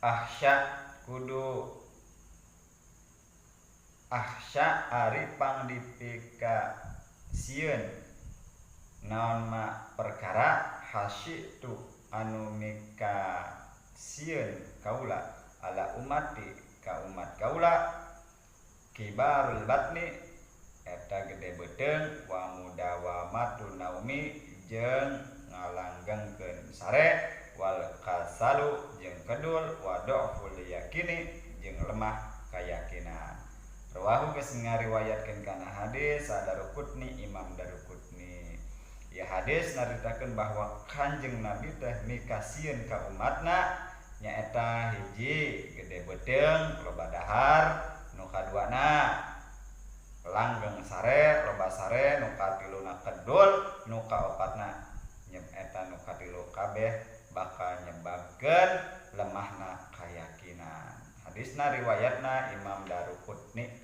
Ahsya kudu ahsya ari pangdipika sieun naon ma perkara hasyitu anu mika sieun kaula ala umati ka umat kaula kibarul batni eta gede beuteung wa mudawamatu naumi jeung ngalanggengkeun sare wal kasalu jeung kedul wa dhaful yakini jeung lemah keyakinan. Rawahu geus ngariwayatkeun kana hadis Daruqutni Imam Daruqutni. Ya hadis naritakeun bahwa Kanjeng Nabi teh mikasieun ka umatna nyaeta hiji gede beuteung loba dahar, nu kaduana langgeng sare loba sare, nu katiluna kedul, nu kaopatna eta nu katilu kabeh bakal nyebabkeun lemahna keyakinan. Hadisna riwayatna Imam Daruqutni.